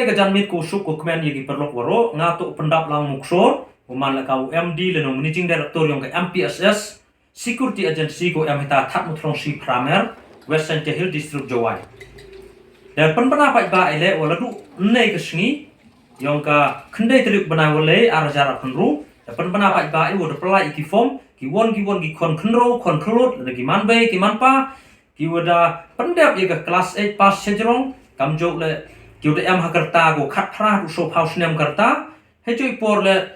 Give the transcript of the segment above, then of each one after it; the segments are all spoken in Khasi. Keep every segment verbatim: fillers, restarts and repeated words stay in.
Ka janmiet ko suk ko kmen ïa ki paralok waroh, nga to Pyndaplang Muksor, u man la ka u M D lane u Managing Director yong ka M P S S Security Agency ko em hita Thadmuthrongsi Phramer, West Jaintia Hills District, Jowai. Da pynbna paidbah ïa leh wa la duh nei ka sngi yong ka khyndai tarik bnai wa lei ar hajar arphew hynriew, da pynbna paidbah ïa wa da pynlait ïa ki form, ki won ki won ki khon khynroo khon khyllood, lane ki man bei ki man pa, ki wa da pyndep ïa ka class eight pass shajrong, kamjooh leh ki wa da em ha ka rta ko khatphra haduh sawphew snem ka rta. Hei jooh i por leh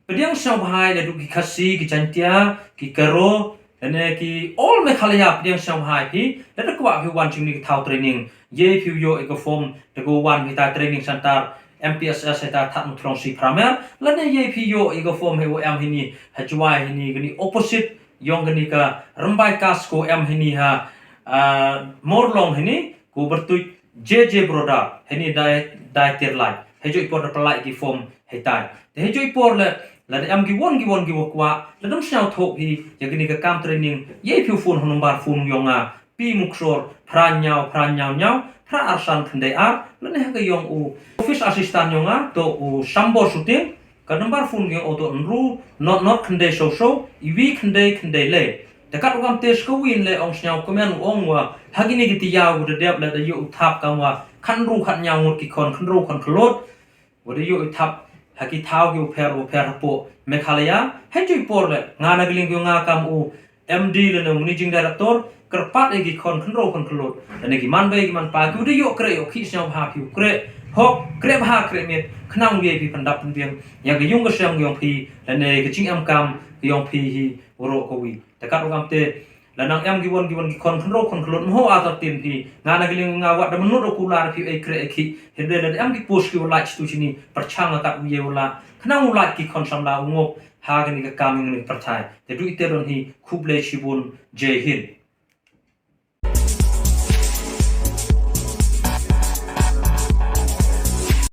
pdiang sngewbha ïa la duh ki Khasi, ki Jaintia, ki Garo, lane ki all Meghalaya, pdiang sngewbha ïa phi, lada kwah phi wan jingni ka thaw training, ïa phi ïoh ïa ka form, da ko wan hita training center M P S S hita Thadmuthrongsi Phramer, lane ïa phi ïoh ïa ka form hei wa em hini ha Jowai hini, kani opposite yong kani ka Rymbai Kas ko em hini ha, ah, Mawlong hini, ko pyrtuid J J Brother hini dei, dei Tirlai. Hei jooh i por da pynlait ki form hei tai. Te hei jooh i por leh lada em ki won ki won ki wa kwah, lada ym sngewthuh phi ïa kani ka kam training, ïa phi phone ha number phone yong nga, P Muksor, phra hynñiew phra hynñiew hynñiew phra ar san khyndai ar, lane ha ka yong u office assistant yong nga to u Sambor Suting, ka number phone yong u to hynriew nod nod khyndai saw saw, iwi khyndai khyndai lei. Te katwa kam te sa kawei leh ong sngewkmen u ong wa ha kini ki taïew wa da dep leh da ïoh u thap kam wa khathynriew khathynñiew ngut ki khon khynroo khon khyllood, wa da ïoh u thap ha ki thaw ki wa pher wa pher hapoh Meghalaya. Hei jooh i por leh nga na ka liang yong nga kam u M D lane u Managing Director, kyrpad ïa ki khon khynroo khon khyllood, lane ki man bei ki man pa, ki wa da ïoh kreh ïoh khih, sngewbha phi u kreh hok, kreh bha kreh miet, khnang ïa phi pyndap pynbiang ïa ka yung ka sem yong phi, lane ka jingem kam yong phi hi waroh kawi. Te katwa kam te, la nang em ki won ki won ki khon khynroo khon khyllood, mho atar tin phi, nga na ka liang nga wat da mynnud u kular phi ei kreh ei khih, hynrei lada em ki post ki wa lait shatu shini, pyrshang katwa ïa wa lah, khnang u lait ki khon samla u ngop ha kani ka kam ïa kani ka pyrthai. Te du ite don hi, khublei shibun, Jai Hind.